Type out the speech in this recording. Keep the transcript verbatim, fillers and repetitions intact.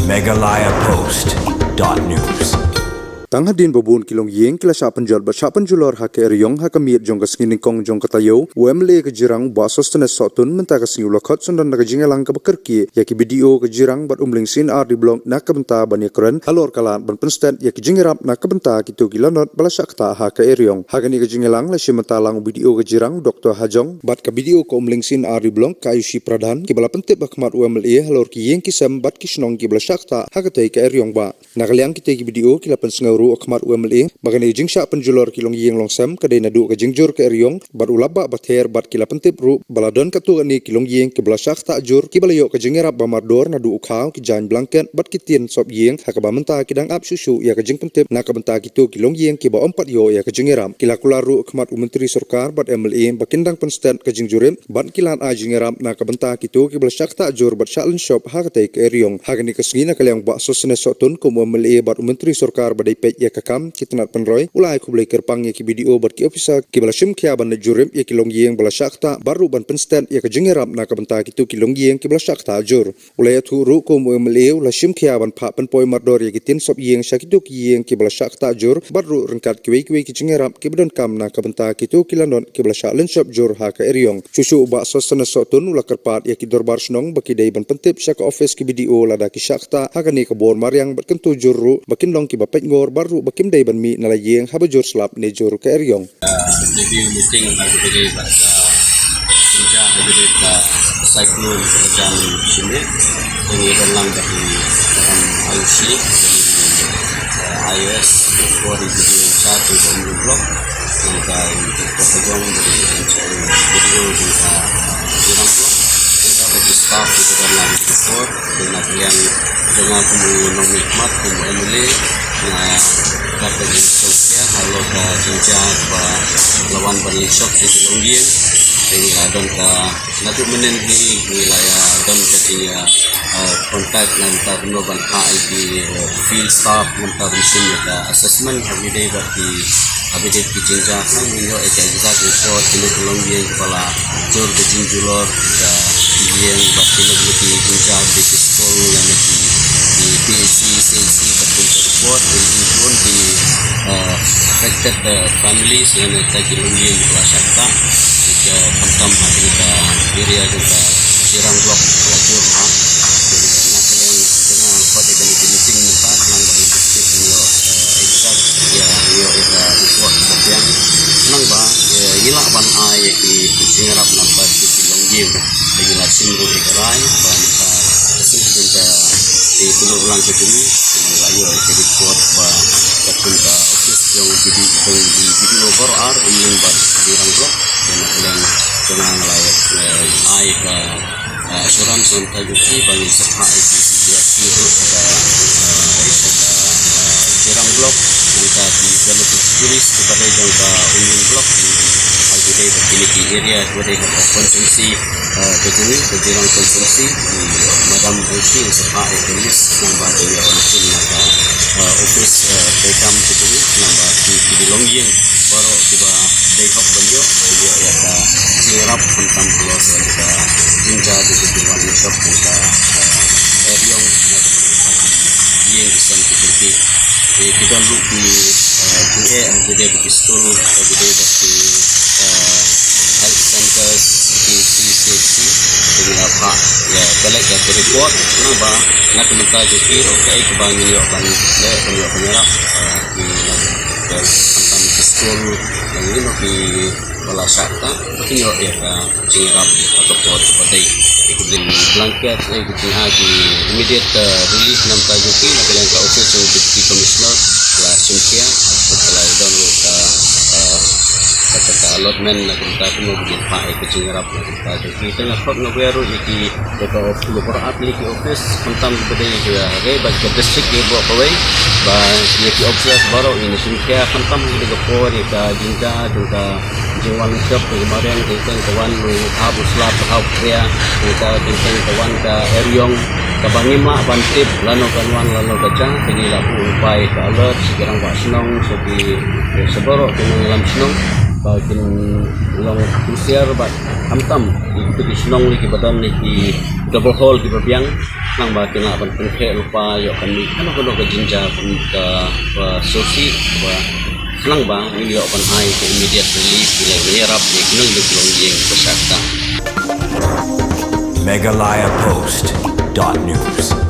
Meghalaya Post dot news. Tang hadien ba bun ki longïing ki la shah pynjot bad shah pynjulor ha ka eriong ha ka miet jong ka sngi nyngkong jong ka taïew, u M L A ka Jirang Bah Sosthenes Sohtun mynta ka sngi u la khot syndon da ka jingïalang kaba kyrkieh ïa ki B D O ka Jirang bad Umling C and R D Block na ka bynta ban ïakren halor ka lad ban pynstet ïa ki jingïarap na ka bynta kito ki lanot ba la shah ktah ha ka eriong. Ha kane ka jingïalang la shim bynta lang u B D O ka Jirang Doctor Hajong bad ka B D O ka Umling C and R D Block ka Ayushi Pradhan kiba la pyntip ha khmat u M L A halor ki ïing ki sem bad ki shnong kiba la shah ktah ha katei ka eriong bah. Na ka liang kitei ki B D O ki la pynsngew ruh ha khmat u M L A ba kane ka jingshah pynjulor ki longïing longsem ka dei naduh ka jingjur ka eriong bad u la bah bather bad ki la pyntip ruh ba la don katto katne ki longïing kiba la shah ktah jur kiba la ïoh ka jingïarap ba mardor naduh u khaw, ki jaiñ blanket bad ki tin sop ïing ha kaba mynta ki dang ap shuh shuh ïa ka jingpyntip na ka bynta kito ki longïing kiba ym pat ïoh ïa ka jingïarap. Ki la kular ruh ha khmat u Myntri Sorkar bad M L A ba kin dang pynstet ka jingjurip bad ki lad ai jingïarap na ka bynta kito kiba la shah ktah jur bad shah lynshop ha katei ka eriong. Ha kane ka sngi na ka liang Bah Sosthenes Sohtun kum u M L A bad u Myntri Sorkar ba dei peit ïa ka kam ki tnat pynroi u la ai khublei kyrpang ïa ki B D O bad ki ophisar kiba la shim khia ban leit jurip ïa ki longïing ba la shah ktah bad ruh ban pynstet ïa ka jingïarap na ka bynta kito ki longïing kiba la shah ktah jur. U la ïathuh ruh kum u M L A u la shim khia ban phah pynpoi mardor ïa ki tin sop ïing sha kito ki ïing kiba la shah ktah jur bad ruh ryngkat kiwei kiwei ki jingïarap kiba donkam na ka bynta kito ki lanot kiba la shah lynshop jur ha ka eriong. Shuh shuh u Bah Sosthenes Sohtun u la kyrpad ïa ki dorbar shnong ba ki dei ban pyntip sha ka ophis ki B D O lada ki shah ktah ha kane ka bor mariang bad kyntu jur ruh ba kin long kiba peit ngor bad ruh ba kim dei ban mih na la ïing haba jur slap ne jur ka eriong. Maybe meeting ha kaba dei bad ka jingjia ha kaba dei ka cyclone ka jam shinde. Tang ïa don lang bad i dalam I O C, I O S, ko di video sa tu ko block. Nang ka ko ka jong bad i video di ka Jirang block. Kita bad i staff ko don lang ko. Kena kalian jong nga kum u nongmihkhmat kum u M L A nga dap da jingsngewsih halor ka jingjia ba la wan ban lynshop ïa ki longïing. Te ngi la don ka naduh mynnin hi ngi la ïa don ka jing ïa, eh, contact na bynta kumno ban phah ïa ki, eh, field staff na bynta ban shim ïa ka assessment ha kaba dei bad ki ha kaba dei ki jingjia. Nang ngin ïoh ïa ka exact report kino ki longïing kiba la jur ka jingjulor ka ïing bad kino kino ki jingjia ki skul lane ki, ki P H C, C H C bad kum ka report, ngin bun ki, eh, affected, eh, families lane kita ki longïing kiba la shah ktah. Ki, eh, khamtam ha kane ka area jong ka Jirang block la jur ha. Te na ka liang jong nga nga khot ïa kane ka meeting mynta khnang ba ngin tip ngin ïoh, eh, exact ïa, ngin ïoh ïa ka report kaba biang. Khnang ba, eh, ngi lah ban ai ïa ki jingïarap na bynta ki longïing. Te ngi la shim ruh ïa ka rai ba mynta ka sngi ka jong ka te kynnoh lang ka jong ngi, ngi la ïoh ïa ka report ba katkum ka office jong B D, jong B D O baroh ar, Umling bad Jirang block. Te na ka liang jong nga nga la, eh, ai ka, eh, assurance na bynta jong ki ba ngin sa phah ïa ki, ïa ki ruh sha ka, eh, sha ka, eh, Jirang block, nangta ki beneficiaries kiba dei jong ka Umling block, ha kiba dei ba kine ki area kiba dei ha ka constituency, eh, ka jong ngi, ka Jirang constituency, i Madam Elsie, sa phah ïa ka list, nang ba ka ïoh na ka, eh, office, eh, treikam ka jong ngi, nang ba ki, ki longïing baroh kiba dei hok ban ïoh, ban ïoh ïa ka jingïarap khamtam halor ka jingjia jong ka jingwan lynshop jong ka, eh, eriong na ka ïing ki sem ki jong ki. Te ki don ruh ki, eh, ki eh, ki dei ba ki skul, ki dei ba ki, eh, health centers, ki C C C, ki la phah ïa ka leh ka report, nang ba na ka bynta jong ki ruh kaei kaba ngin ïoh ban leh, ban ïoh ban ïarap, eh, ki na ka, ka, ka skul, nang ïa ki ba la shah ktah, ba kin ïoh ïa ka jingïarap ha ka por kaba dei. Ïa ki blanket, ïa ki jingïa ki immediate, eh, relief na bynta jong ki na ka liang ka office jong Deputy Commissioner la shim khia, bad ka la don ruh ka, eh, ka, ka, ka allotment na ka bynta kumno ba ngin phah ïa ka jingïarap na ka bynta jong ki. Te nga khot nga wer ruh ïa ki, ïa ka of-, ïa baroh ar tylli ki office, khamtam kiba dei ïa ka ri bad ka district ïa baroh kawei, ba ïa ki officers baroh ngin ïa shim khia khamtam ha kane ka por ïa ka jingjia jong ka jingwan lynshop ka mariang, teng teng ka wan u hap u slap, u hap u khria, teng teng ka wan ka eriong kaba ngim lah ban tip lano kan wan lano kan jia, te ngi la buh lypa ïa ka alert sha ki rangbah shnong, sha ki, sha baroh ki nongïalam shnong ba kin long husiar bad khamtam ïa kito ki shnong lei kiba don ïa ki double hall kiba biang. Khnang ba kin lah ban pynkhreh lypa, ïoh ban mih kano kano ka jingjia, ka, ka sosik ba khnang ba ngin ïoh ban ai ka immediate relief, ïa ki leh ban ïarap ïa ki nongduk longïing ba shah ktah. Meghalaya Post dot news.